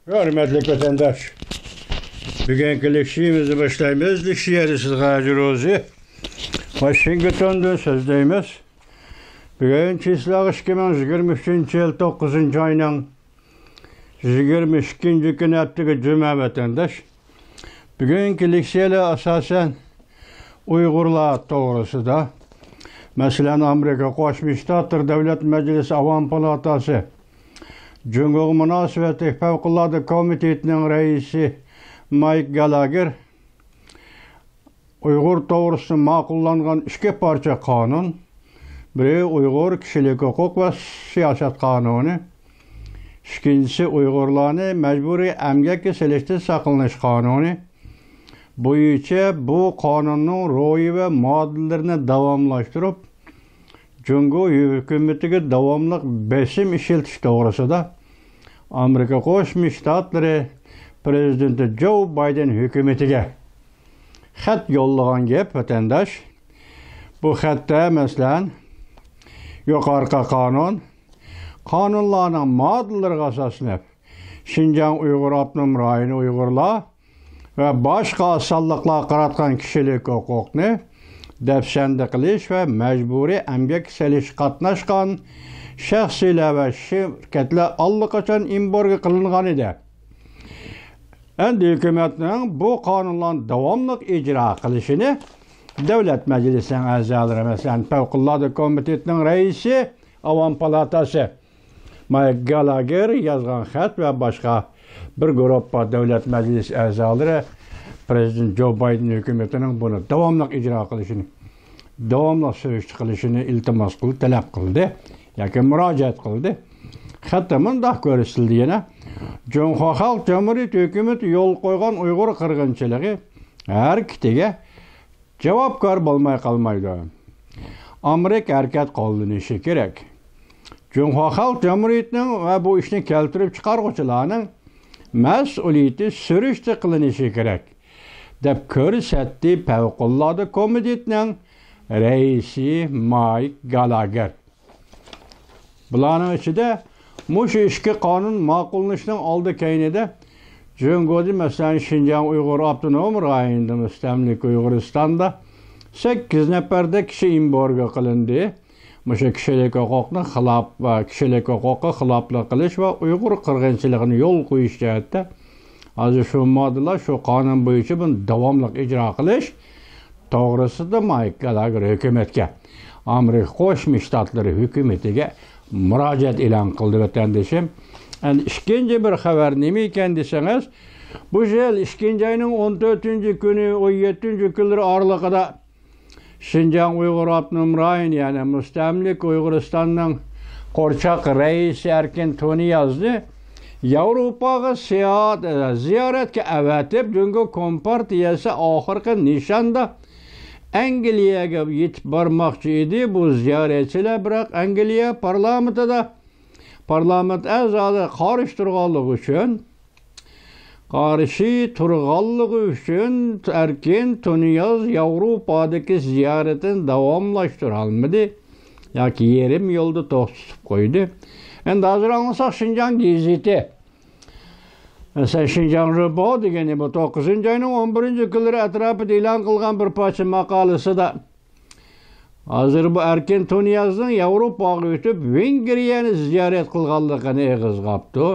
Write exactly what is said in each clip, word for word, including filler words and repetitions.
ھۆرمەتلىك ۋەتەنداش، بۈگۈنكى لېكسىيەمىزنى باشلايمىز. لېكسىيەدە سىزگە ھاجى روزى، ۋاشىنگتوندىن سۆزلەيمىز. بۈگۈن چىسلاغ ئىككى مىڭ يىگىرمە ئۈچىنچى يىل توققۇزىنچى ئاينىڭ يىگىرمە ئىككىنچى كۈنى، ھەپتىگە جۈمە، ۋەتەنداش. بۈگۈنكى لېكسىيەلەر ئاساسەن ئۇيغۇرلار توغرىسىدا. مەسىلەن، ئامېرىكا قوشما شتاتلىرى دۆلەت مەجلىسى ئاۋام پالاتاسى جۇڭگوغا مۇناسىۋەتلىك پەۋقۇلئاددە كومىتېتىنىڭ رەئىسى مايك گالاگېر ئۇيغۇر توغرىسىدا ماقۇللانغان ئىككى پارچە قانۇن، بىرى ئۇيغۇر كىشىلىك ھوقۇق ۋە سىياسەت قانۇنى، ئىككىنچىسى ئۇيغۇرلارنى مەجبۇرىي ئەمگەككە سېلىشتىن ساقلىنىش قانۇنى بويىچە بۇ قانۇننىڭ روھى ۋە ماددىلىرىنى داۋاملاشتۇرۇپ، جۇڭگو ھۆكۈمىتىگە داۋاملىق بېسىم ئىشلىتىش توغرىسىدا ئامېرىكا قوشما شتاتلىرى پىرېزىدېنتى جو بايدېن ھۆكۈمىتىگە خەت يوللىغان گەپ، ۋەتەنداش. بۇ خەتتە، مەسىلەن، يۇقىرىقى قانۇن، قانۇنلارنىڭ ماددىلىرىغا ئاساسلىنىپ، شىنجاڭ ئۇيغۇر ئاپتونوم رايونى ئۇيغۇرلار ۋە باشقا ئاز سانلىقلارغا قاراتقان كىشىلىك ھوقۇقنى دەپسەندە قىلىش ۋە مەجبۇرىي ئەمگەككە سېلىشقا قاتناشقان شەخسلەر ۋە شىركەتلەر ئاللىقاچان ئېمبارگو قىلىنغان ئىدى. ئەمدى ھۆكۈمەتنىڭ بۇ قانۇنلارنى داۋاملىق ئىجرا قىلىشىنى دۆلەت مەجلىسىنىڭ ئەزالىرى، مەسىلەن، پەۋقۇلئاددە كومىتېتىنىڭ رەئىسى، ئاۋام پالاتاسى مايك گالاگېر يازغان خەت ۋە باشقا بىر گۇرۇپپا دۆلەت مەجلىسى ئەزالىرى پىرېزىدېنت جو بايدېن ھۆكۈمىتىنىڭ بۇنى داۋاملىق ئىجرا قىلىشىنى، داۋاملىق سۈرۈشتە قىلىشىنى ئىلتىماس قىلدى، تەلەپ قىلدى ياكى مۇراجىئەت قىلدى. خەتتە مۇنداق كۆرسىتىلدى يەنە: جۇڭخۇا خەلق جۇمھۇرىيىتى ھۆكۈمىتى يولغا قويغان ئۇيغۇر قىرغىنچىلىقى ھەرىكىتىگە جاۋابكار بولماي قالمايدۇ. ئامېرىكا ھەرىكەت قوللىنىشى كېرەك. جۇڭخۇا خەلق جۇمھۇرىيىتىنىڭ ۋە بۇ ئىشنى كەلتۈرۈپ چىقارغۇچىلارنىڭ مەسئۇلىيىتى سۈرۈشتە قىلىنىشى كېرەك، دەپ كۆرسەتتى پەۋقۇلئاددە كومىتېتىنىڭ رەئىسى مايك گالاگېر. بۇلارنىڭ ئىچىدە مۇشۇ ئىككى قانۇن ماقۇللىنىشنىڭ ئالدى-كەينىدە جۇڭگودىن، مەسىلەن، شىنجاڭ ئۇيغۇر ئاپتونوم رايونىدا، مۇستەملىكە ئۇيغۇرىستاندا سەككىز نەپەردەك كىشى ئېمبارگو قىلىندى. مۇشۇ كىشىلىك ھوقۇقنى خىلاپ ۋە كىشىلىك ھوقۇققا خىلاپلىق قىلىش ۋە ئۇيغۇر قىرغىنچىلىقىنى يولغا قويۇش جەھەتتە ھازىر شۇ ماددىلار، شۇ قانۇن بويىچە بۇنى داۋاملىق ئىجرا قىلىش توغرىسىدا مايك گالاگېر ھۆكۈمەتكە، ئامېرىكا قوشما شتاتلىرى ھۆكۈمىتىگە مۇراجىئەت ئېلان قىلدى، ۋەتەندىشىم. ئەمدى ئىككىنچى بىر خەۋەر نېمە ئىكەن دېسىڭىز، بۇ يىل ئىككىنچى ئاينىڭ ئون تۆتىنچى كۈنى، ئون يەتتىنچى كۈنلىرى ئارىلىقىدا شىنجاڭ ئۇيغۇر ئاپتونوم رايونى، يەنى مۇستەملىكە ئۇيغۇرىستاننىڭ قورچاق رەئىسى ئەركىن تۇنىيازنى ياۋروپاغا ساياھەت، زىيارەتكە ئەۋەتىپ، جۇڭگو كومپارتىيەسى ئاخىرقى نىشاندا ئەنگلىيەگە يېتىپ بارماقچى ئىدى. بۇ زىيارەتچىلەر، بىراق، ئەنگلىيە پارلامېنتىدا پارلامېنت ئەزالىرى قارشى تۇرغانلىقى ئۈچۈن، قارشى تۇرغانلىقى ئۈچۈن ئەركىن تۇنىياز ياۋروپادىكى زىيارىتىنى داۋاملاشتۇرالمىدى ياكى يېرىم يولدا توختىتىپ قويدى. ئەمدى ھازىر ئاڭلىساق، شىنجاڭ گېزىتى، مەسىلەن، شىنجاڭ رېپو دېگىنى، بۇ توققۇزىنچى ئاينىڭ ئون بىرىنچى كۈنلىرى ئەتراپىدا ئېلان قىلغان بىر پارچە ماقالىسىدا، ھازىر بۇ ئەركىن تۇنىيازنىڭ ياۋروپاغا ئۆتۈپ، ۋېنگرىيەنى زىيارەت قىلغانلىقىنى ئېغىزغا ئاپتۇ.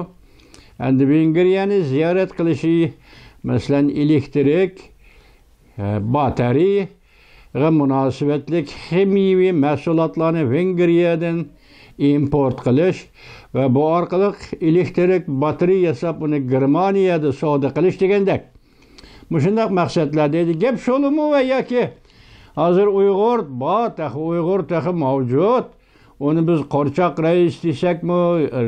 ئەمدى ۋېنگرىيەنى زىيارەت قىلىشى، مەسىلەن، ئېلېكتىرىك، ئە، باتارېيىغا مۇناسىۋەتلىك خىمىيەۋى مەھسۇلاتلارنى ۋېنگرىيەدىن ئىمپورت قىلىش ۋە بۇ ئارقىلىق ئېلېكتىرىك باتارېيە ياساپ، ئۇنى گېرمانىيەدە سودا قىلىش دېگەندەك مۇشۇنداق مەقسەتلەردە ئىدى. گەپ شۇلىمۇ؟ ۋە ياكى ھازىر ئۇيغۇر بار، تېخى ئۇيغۇر تېخى مەۋجۇت. ئۇنى بىز قورچاق رەئىس دېسەكمۇ،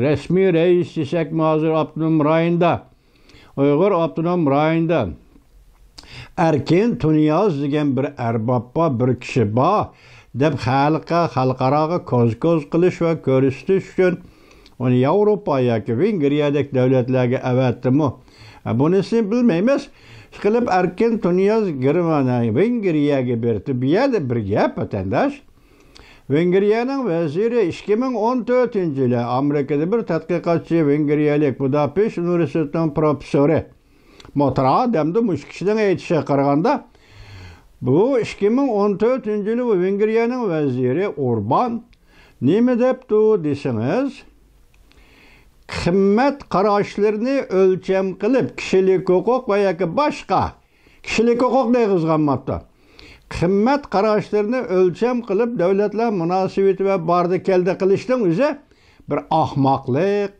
رەسمىي رەئىس دېسەكمۇ، ھازىر ئاپتونوم رايوندا، ئۇيغۇر ئاپتونوم رايونىدا ئەركىن تۇنىياز دېگەن بىر ئەرباب بار، بىر كىشى بار، دەپ خەلققە، خەلقئاراغا كوز-كوز قىلىش ۋە كۆرسىتىش ئۈچۈن ئۇنى ياۋروپا ياكى ۋېنگرىيەدەك دۆلەتلەرگە ئەۋەتتىمۇ؟ ھە، بۇنىسىنى بىلمەيمىز. ئىشقىلىپ، ئەركىن تۇنىياز گېرمانىيە، ۋېنگرىيەگە بېرىپتۇ. بۇ يەردە بىر گەپ، ۋەتەنداش. ۋېنگرىيەنىڭ ۋەزىرى ئىككى مىڭ ئون تۆتىنچى يىلى ئامېرىكىدا بىر تەتقىقاتچى، ۋېنگرىيەلىك بۇداپېشت ئۇنىۋېرسىتېتىنىڭ پروفېسسورى مۇترا دەمدۇ مۇشۇ كىشىنىڭ ئېيتىشىغا قارىغاندا، بۇ ئىككى مىڭ ئون تۆتىنچى يىلى بۇ ۋېنگرىيەنىڭ ۋەزىرى ئوربان نېمە دەپتۇ دېسىڭىز، قىممەت قاراشلىرىنى ئۆلچەم قىلىپ، كىشىلىك ھوقۇق ۋە ياكى باشقا كىشىلىك ھوقۇقنى ئېغىزغا ئالماپتۇ. قىممەت قاراشلىرىنى ئۆلچەم قىلىپ، دۆلەتلەر مۇناسىۋىتى ۋە باردى كەلدى قىلىشنىڭ ئۆزى بىر ئاخماقلىق.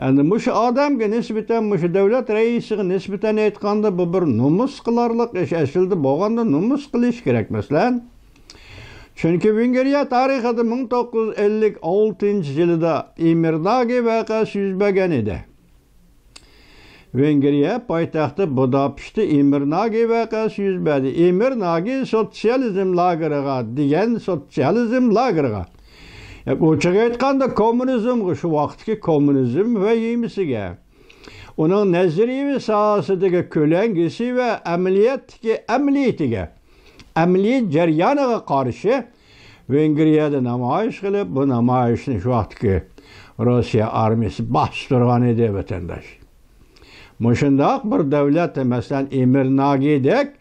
ئەمدى مۇشۇ ئادەمگە نىسبەتەن، مۇشۇ دۆلەت رەئىسىگە نىسبەتەن ئېيتقاندا، بۇ بىر نومۇس قىلارلىق ئىش. ئەسلىدە بولغاندا نومۇس قىلىش كېرەك، مەسىلەن. چۈنكى ۋېنگرىيە تارىخىدا مىڭ توققۇز يۈز ئەللىك ئالتىنچى يىلىدا ئىمېرناگى ۋەقەسى يۈز بەرگەن ئىدى. ۋېنگرىيە پايتەختى بۇداپېشتتا ئىمېرناگى ۋەقەسى يۈز بەردى. ئىمېرناگى سوتسىيالىزم لاگېرىغا دېگەن سوتسىيالىزم لاگېرىغا، ئوچۇق ئېيتقاندا، كوممۇنىزمغا، شۇ ۋاقىتتىكى كوممۇنىزم ۋەھىمىسىگە، ئۇنىڭ نەزەرىيىۋى ساھەسىدىكى كۆلەڭگىسى ۋە ئەمەلىيەتتىكى ئەمەلىيىتىگە، ئەمەلىي جەريانىغا قارشى ۋېنگرىيەدە نامايىش قىلىپ، بۇ نامايىشنى شۇ ۋاقىتتىكى روسىيە ئارمىيىسى باستۇرغان ئىدى، ۋەتەنداش. مۇشۇنداق بىر دۆلەت، مەسىلەن، ئىمېرناگىدەك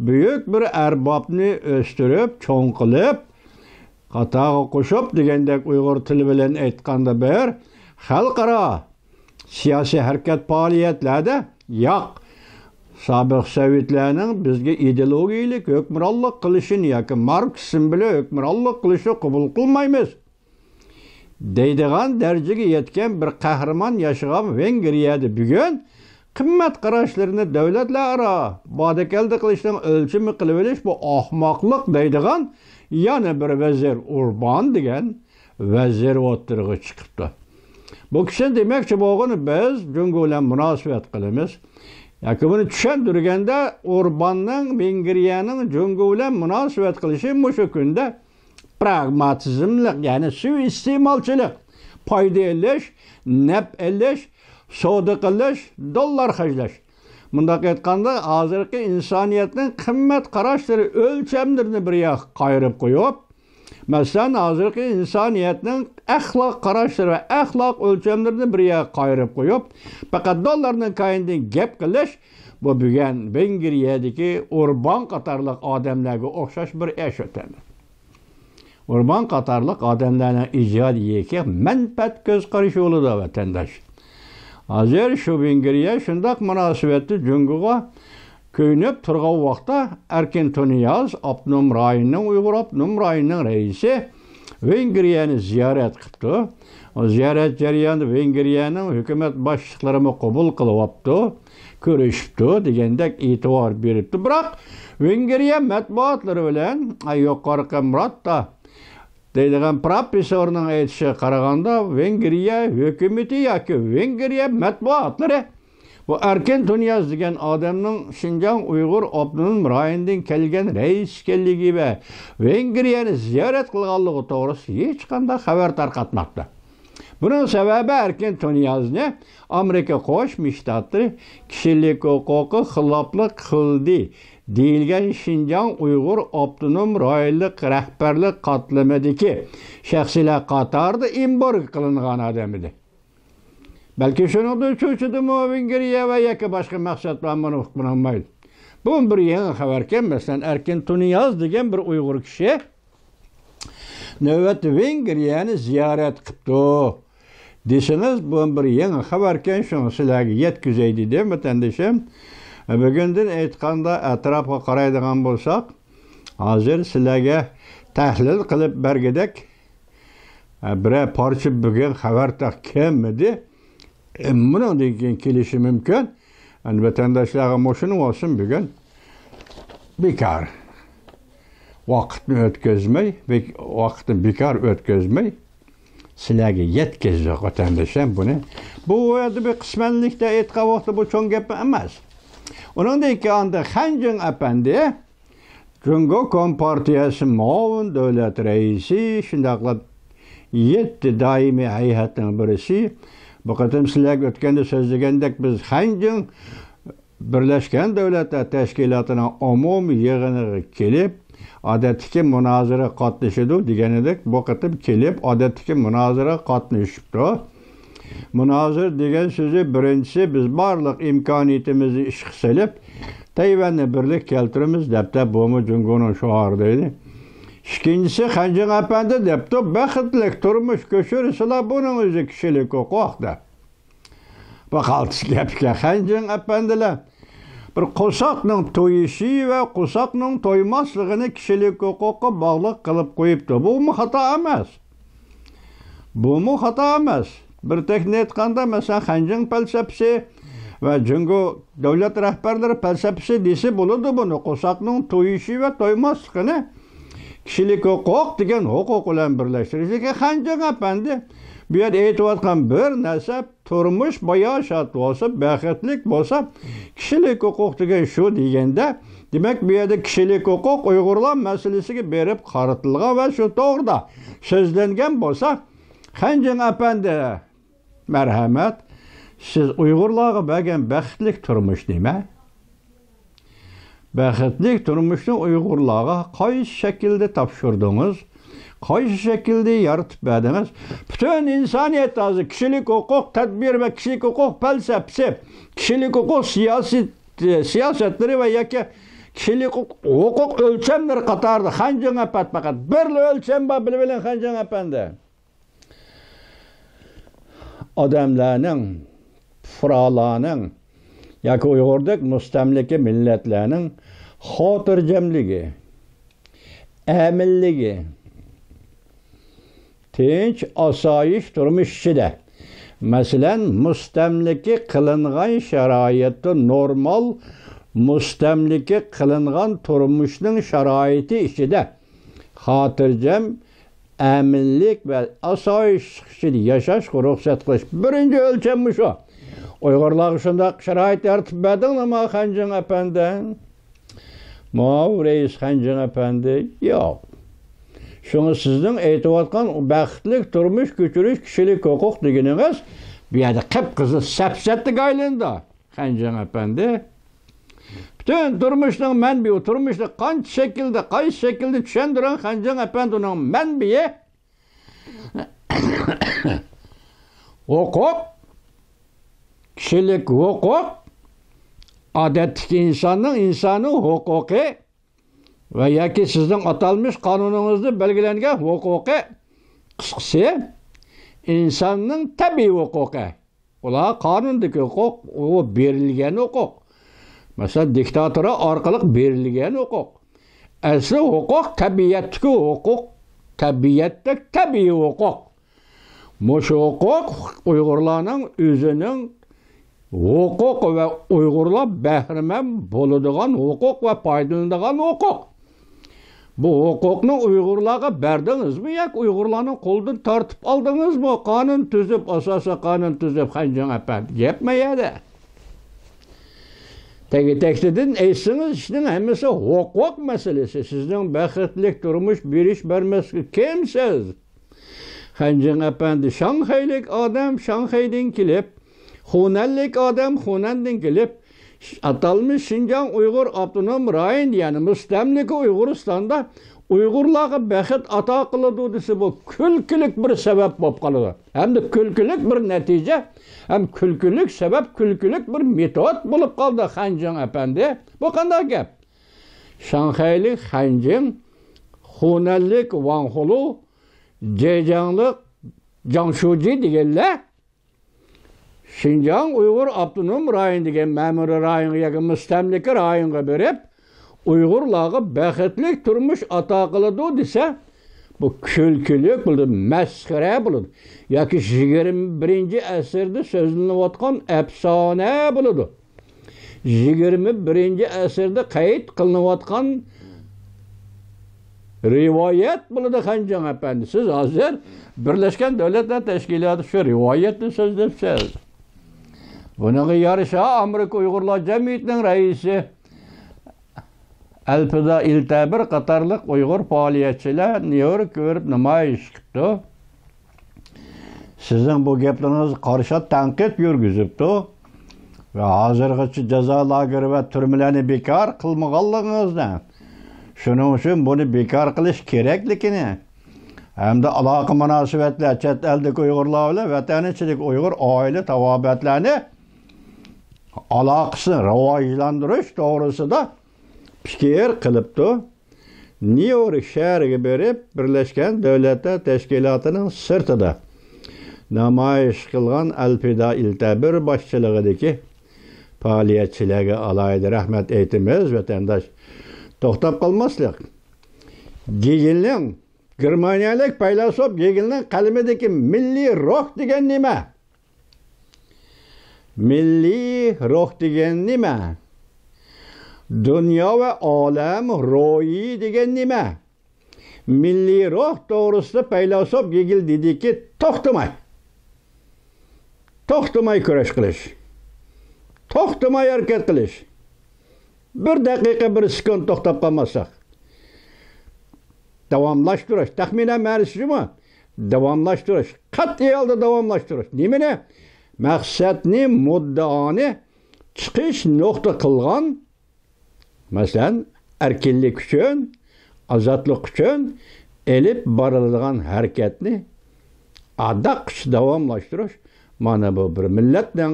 بۈيۈك بىر ئەربابنى ئۆستۈرۈپ، چوڭ قىلىپ، قاتارغا قوشۇپ دېگەندەك، ئۇيغۇر تىلى بىلەن ئېيتقاندا، بىر خەلقئارا سىياسىي ھەرىكەت پائالىيەتلەردە ياق، سابىق سوۋېتلەرنىڭ بىزگە ئىدېئولوگىيىلىك ھۆكۈمرانلىق قىلىشىنى ياكى ماركسىزم بىلەن ھۆكۈمرانلىق قىلىشىنى قوبۇل قىلمايمىز دەيدىغان دەرىجىگە يەتكەن بىر قەھرىمان ياشىغان ۋېنگرىيەدە بۈگۈن قىممەت قاراشلىرىنى دۆلەتلەر ئارا باردى كەلدى قىلىشنىڭ ئۆلچىمى قىلىۋېلىش، بۇ ئاخماقلىق دەيدىغان يەنە بىر ۋەزىر، ئوربان دېگەن ۋەزىر ئوتتۇرىغا چىقىپتۇ. بۇ كىشىنى دېمەكچى بولغىنى، بىز جۇڭگو بىلەن مۇناسىۋەت قىلىمىز. ياكى بۇنى چۈشەندۈرگەندە، ئورباننىڭ ۋېنگرىيەنىڭ جۇڭگو بىلەن مۇناسىۋەت قىلىشى مۇشۇ كۈندە پراگماتىزملىق، يەنى سۇيىئىستېمالچىلىق، پايدا ئېلىش، نەپ ئېلىش، سودا قىلىش، دوللار خەجلەش. مۇنداق ئېيتقاندا، ھازىرقى ئىنسانىيەتنىڭ قىممەت قاراشلىرى، ئۆلچەملىرىنى بىر ياققا قايرىپ قويۇپ، مەسىلەن، ھازىرقى ئىنسانىيەتنىڭ ئەخلاق قاراشلىرى ۋە ئەخلاق ئۆلچەملىرىنى بىر يەرگە قايرىپ قويۇپ، پەقەت دوللارنىڭ كاينىدىن گەپ قىلىش، بۇ بۈگۈن ۋېنگرىيەدىكى ئوربان قاتارلىق ئادەملەرگە ئوخشاش بىر ئىش ئۆتەمدۇ. ئوربان قاتارلىق ئادەملەرنىڭ ئىجادىيىتى مەنپەئەت كۆز قارىشى بولىدۇ، ۋەتەنداش. ھازىر شۇ ۋېنگرىيە شۇنداق مۇناسىۋەتتە جۇڭگوغا كۆيۈنۈپ تۇرغان ۋاقىتتا، ئەركىن تۇنىياز، ئاپتونوم رايوننىڭ، ئۇيغۇر ئاپتونوم رايونىنىڭ رەئىسى، ۋېنگرىيەنى زىيارەت قىپتۇ. ئۇ زىيارەت جەريانىدا ۋېنگرىيەنىڭ ھۆكۈمەت باشلىقلىرىمۇ قوبۇل قىلىۋاپتۇ، كۆرۈشۈپتۇ دېگەندەك ئېتىبار بېرىپتۇ. بىراق، ۋېنگرىيە مەتبۇئاتلىرى بىلەن، ئاي، يۇقىرىقى مۇراتتا دەيدىغان پروفېسسورنىڭ ئېيتىشىغا قارىغاندا، ۋېنگرىيە ھۆكۈمىتى ياكى ۋېنگرىيە مەتبۇئاتلىرى بۇ ئەركىن تۇنىياز دېگەن ئادەمنىڭ شىنجاڭ ئۇيغۇر ئاپتونوم رايونىدىن كەلگەن رەئىس ئىكەنلىكى ۋە ۋېنگرىيەنى زىيارەت قىلغانلىقى توغرىسىدا ھېچقانداق خەۋەر تارقاتماپتۇ. بۇنىڭ سەۋەبى، ئەركىن تۇنىيازنى ئامېرىكا قوشما شتاتلىرى كىشىلىك ھوقۇققا خىلاپلىق قىلدى دېيىلگەن شىنجاڭ ئۇيغۇر ئاپتونوم رايونلۇق رەھبەرلىك قاتلىمىدىكى شەخسلەر قاتارىدا ئېمبارگو قىلىنغان ئادەم ئىدى. بەلكى شۇنىڭدىن چۆچۈدىمۇ ۋېنگرىيە ۋە ياكى باشقا مەقسەت بار، مانا ئۇقمىدىم. بۇ بىر يېڭى خەۋەركەن. مەسىلەن، ئەركىن تۇنىياز دېگەن بىر ئۇيغۇر كىشى نۆۋەتتە ۋېنگرىيەنى زىيارەت قىپتۇ دېسىڭىز، بۇ بىر يېڭى خەۋەركەن، شۇڭا سىلەرگە يەتكۈزەي دېدىم، ۋەتەندىشىم. بۈگۈندىن ئېيتقاندا، ئەتراپقا قارايدىغان بولساق، ھازىر سىلەرگە تەھلىل قىلىپ بەرگۈدەك بىرەر پارچە بۈگۈن خەۋەر تېخى كەلمىدى. ئە، بۇنىڭدىن كېيىن كېلىشى مۇمكىن. ئەمدى ۋەتەنداشلارغا مۇشۇنى بولسۇن بۈگۈن. بىكار. ۋاقىتنى ئۆتكۈزمەي، بىك-، ۋاقىتنى بىكار ئۆتكۈزمەي، سىلەرگە يەتكۈزدۇق، ۋەتەنداشلار، بۇنى. بۇ يەردە بىر قىسمەنلىكتە ئېيتقان ۋاقىتتا بۇ چوڭ گەپ ئەمەس. ئۇنىڭدىن كېيىن ئاندىن خەنجىڭ ئەپەندى، جۇڭگو كومپارتىيەسى مۇئاۋىن دۆلەت رەئىسى، شۇنداقلا يەتتە دائىمىي ھەيئەتنىڭ بىرسى. بۇ قېتىم سىلەرگە ئۆتكەندە سۆزلىگەندەك، بىز خەنجىڭ بىرلەشكەن دۆلەتلەر تەشكىلاتىنىڭ ئومۇمىي يىغىنىغا كېلىپ، ئادەتتىكى مۇنازىرە قاتنىشىدۇ دېگەنىدەك، بۇ قېتىم كېلىپ، ئادەتتىكى مۇنازىرە قاتنىشىپتۇ. مۇنازىرە دېگەن سۆزى، بىرىنچىسى، بىز بارلىق ئىمكانىيىتىمىزنى ئىشقا سېلىپ، تەيۋەننى بىرلىككە كەلتۈرىمىز، دەپتە، بۇمۇ جۇڭگونىڭ شوئارى ئىدى. ئىككىنچىسى، خەنجىڭ ئەپەندى دەپتۇ، بەختلىك تۇرمۇش كۆچۈرسىلا، بۇنىڭ ئۆزى كىشىلىك ھوقۇق، دەپ. بۇ قالتىس گەپكەن، خەنجىڭ ئەپەندىلەر بىر قورساقنىڭ تويۇشى ۋە قورساقنىڭ تويماسلىقىنى كىشىلىك ھوقۇققا باغلىق قىلىپ قويۇپتۇ. بۇمۇ خاتا ئەمەس. بۇمۇ خاتا ئەمەس. بىر تەكنى ئېيتقاندا، مەسىلەن، خەنجىڭ پەلسەپىسى ۋە جۇڭگو دۆلەت رەھبەرلىرى پەلسەپىسى دېسە بولىدۇ بۇنى. قورساقنىڭ تويۇشى ۋە تويماسلىقىنى كىشىلىك ھوقۇق دېگەن ھوقۇق بىلەن بىرلەشتۈرۈش. لېكىن خەنجىڭ ئەپەندى بۇ يەردە ئېيتىۋاتقان بىر نەرسە، تۇرمۇش باياشات بولسا، بەختلىك بولسا، كىشىلىك ھوقۇق دېگەن شۇ دېگەندە، دېمەك، بۇ يەردە كىشىلىك ھوقۇق ئۇيغۇرلار مەسىلىسىگە بېرىپ قارىتىلغان ۋە شۇ توغرىدا سۆزلەنگەن بولسا، خەنجىڭ ئەپەندى، مەرھەمەت، سىز ئۇيغۇرلارغا بەرگەن بەختلىك تۇرمۇش نېمە؟ بەختلىك تۇرمۇشنى ئۇيغۇرلارغا قايسى شەكىلدە تاپشۇردىڭىز؟ قايسى شەكىلدە يارىتىپ بەردىڭىز؟ پۈتۈن ئىنسانىيەت ھازىر كىشىلىك ھوقۇق تەدبىرى ۋە كىشىلىك ھوقۇق پەلسەپىسى، كىشىلىك ھوقۇق سىياسىي، سىياسەتلىرى ۋە ياكى كىشىلىك ھوقۇق، ھوقۇق ئۆلچەملىرى قاتارىدا خەنجىڭ ئەپەندى، پەقەت بىرلا ئۆلچەم بار، بىلىۋېلىڭ، خەنجىڭ ئەپەندى. ئادەملەرنىڭ، پۇقرالارنىڭ ياكى ئۇيغۇردەك مۇستەملىكە مىللەتلەرنىڭ خاتىرجەملىكى، ئەمىنلىكى، تىنچ، ئاسايىش تۇرمۇش ئىچىدە، مەسىلەن، مۇستەملىكە قىلىنغان شارائىتتا، نورمال مۇستەملىكە قىلىنغان تۇرمۇشنىڭ شارائىتى ئىچىدە خاتىرجەم، ئەمىنلىك ۋە ئاسايىشلىق ئىچىدە ياشاشقا رۇخسەت قىلىش. بىرىنچى ئۆلچەم مۇشۇ. ئۇيغۇرلارغا شۇنداق شارائىت يارىتىپ بەردىڭلارمۇ، خەنجىڭ ئەپەندى؟ ماۋۇ رەئىس خەنجىڭ ئەپەندى، ياق. شۇڭا سىزنىڭ ئېيتىۋاتقان بەختلىك تۇرمۇش كۆچۈرۈش، كىشىلىك ھوقۇق دېگىنىڭىز بۇ يەردە قىپقىزىل سەپسەتىگە ئايلىنىدۇ، خەنجىڭ ئەپەندى. پۈتۈن تۇرمۇشنىڭ مەنبىيى، تۇرمۇشنى قانچە شەكىلدە، قايسى شەكىلدە چۈشەندۈرۈڭ، خەنجىڭ ئەپەندىنىڭ مەنبىيى ھوقۇق، كىشىلىك ھوقۇق، ئادەتتىكى ئىنساننىڭ ئىنسانىي ھوقۇقى ۋە ياكى سىزنىڭ ئاتالمىش قانۇنىڭىزدا بەلگىلەنگەن ھوقۇقى، قىسقىسى، ئىنساننىڭ تەبىئىي ھوقۇقى. ئۇلار قانۇندىكى ھوقۇق، ئۇ بېرىلگەن ھوقۇق. مەسىلەن، دىكتاتورا ئارقىلىق بېرىلگەن ھوقۇق. ئەسلى ھوقۇق تەبىئەتتىكى ھوقۇق، تەبىئەتتە تەبىئىي ھوقۇق. مۇشۇ ھوقۇق ئۇيغۇرلارنىڭ ئۆزىنىڭ ھوقۇقى ۋە ئۇيغۇرلار بەھرىمەن بولىدىغان ھوقۇق ۋە پايدىلىنىدىغان ھوقۇق. بۇ ھوقۇقنى ئۇيغۇرلارغا بەردىڭىزمۇ ياكى ئۇيغۇرلارنىڭ قولىدىن تارتىپ ئالدىڭىزمۇ؟ قانۇن تۈزۈپ، ئاساسىي قانۇن تۈزۈپ، خەنجىڭ ئەپەندى، گەپ ما يەردە. تەگە-تەكتىدىن ئېيتسىڭىز، ئىشنىڭ ھەممىسى ھوقۇق مەسىلىسى. سىزنىڭ بەختلىك تۇرمۇش بېرىش بەرمەسلىك كىمسىز؟ خەنجىڭ ئەپەندى، شاڭخەيلىك ئادەم شاڭخەيدىن كېلىپ، خۇنەنلىك ئادەم خۇنەندىن كېلىپ، ئاتالمىش شىنجاڭ ئۇيغۇر ئاپتونوم رايون، يەنى مۇستەملىكە ئۇيغۇرىستاندا ئۇيغۇرلارغا بەخت ئاتا قىلىدۇ دېسە، بۇ كۈلكىلىك بىر سەۋەب بولۇپ قالىدۇ. ھەمدە كۈلكىلىك بىر نەتىجە، ھەم كۈلكىلىك سەۋەب، كۈلكىلىك بىر مېتود بولۇپ قالدى، خەنجىڭ ئەپەندى. بۇ قانداق گەپ؟ شاڭخەيلىك خەنجىڭ، خۇنەنلىك ۋاڭخۇلۇ، جېجياڭلىق جاڭ شۇجى دېگەنلەر شىنجاڭ ئۇيغۇر ئاپتونوم رايون دېگەن مەمۇرىي رايونغا ياكى مۇستەملىكە رايونغا بېرىپ، ئۇيغۇرلارغا بەختلىك تۇرمۇش ئاتا قىلىدۇ دېسە، بۇ كۈلكىلىك بولىدۇ، مەسخىرە بولىدۇ ياكى يىگىرمە بىرىنچى ئەسىردە سۆزلىنىۋاتقان ئەپسانە بولىدۇ. يىگىرمە بىرىنچى ئەسىردە قەيت قىلىنىۋاتقان رىۋايەت بولىدۇ، خەنجىڭ ئەپەندى. سىز ھازىر بىرلەشكەن دۆلەتلەر تەشكىلاتى شۇ رىۋايەتنى سۆزلەپسىز. بۇنىڭغا يارىشا، ئامېرىكا ئۇيغۇرلار جەمئىيىتىنىڭ رەئىسى ئەلپىدا ئىلتەبىر قاتارلىق ئۇيغۇر پائالىيەتچىلەر نيۇ يوركقا بېرىپ نامايىش قىپتۇ. سىزنىڭ بۇ گەپلىرىڭىزگە قارشى تەنقىد يۈرگۈزۈپتۇ. ھازىرغىچە جازا لاگېرى ۋە تۈرمىلەرنى بىكار قىلمىغانلىقىڭىزنى، شۇنىڭ ئۈچۈن بۇنى بىكار قىلىش كېرەكلىكىنى ھەمدە ئالاقە مۇناسىۋەتلەر، چەت ئەلدىكى ئۇيغۇرلار بىلەن ۋەتەن ئىچىدىكى ئۇيغۇر ئائىلە تاۋابىئاتلارنى ئالاقىسىنى راۋاجلاندۇرۇش توغرىسىدا پىكىر قىلىپتۇ. نيۇ يورك شەھىرىگە بېرىپ، بىرلەشكەن دۆلەتلەر تەشكىلاتىنىڭ سىرتىدا نامايىش قىلغان ئەلفىدا ئىلتەبىر باشچىلىقىدىكى پائالىيەتچىلەرگە ئالاھىدە رەھمەت ئېيتىمىز، ۋەتەنداش. توختاپ قالماسلىق. گېگېلنىڭ، گېرمانىيەلىك پەيلاسوپ گېگېلنىڭ قەلىمىدىكى مىللىي روھ دېگەن نېمە؟ مىللىي روھ دېگەن نېمە؟ دۇنيا ۋە ئالەم روھى دېگەن نېمە؟ مىللىي روھ توغرىسىدا پەيلاسوپ گېگېل دېدىكى، توختىماي، توختىماي كۈرەش قىلىش، توختىماي ھەرىكەت قىلىش. بىر دەقىقە، بىر سېكۇنت توختاپ قالماسلىق. داۋاملاشتۇرۇش. تەخمىنەن مەنىسى شۇمۇ؟ داۋاملاشتۇرۇش. قەتئىي ھالدا داۋاملاشتۇرۇش. نېمىنى؟ مەقسەتنى، مۇددىئانى چىقىش نۇقتا قىلغان، مەسىلەن، ئەركىنلىك ئۈچۈن، ئازادلىق ئۈچۈن ئېلىپ بارىلىدىغان ھەرىكەتنى ئاداققىچە داۋاملاشتۇرۇش. مانا بۇ بىر مىللەتنىڭ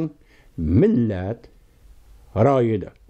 مىللەت رايىدۇر.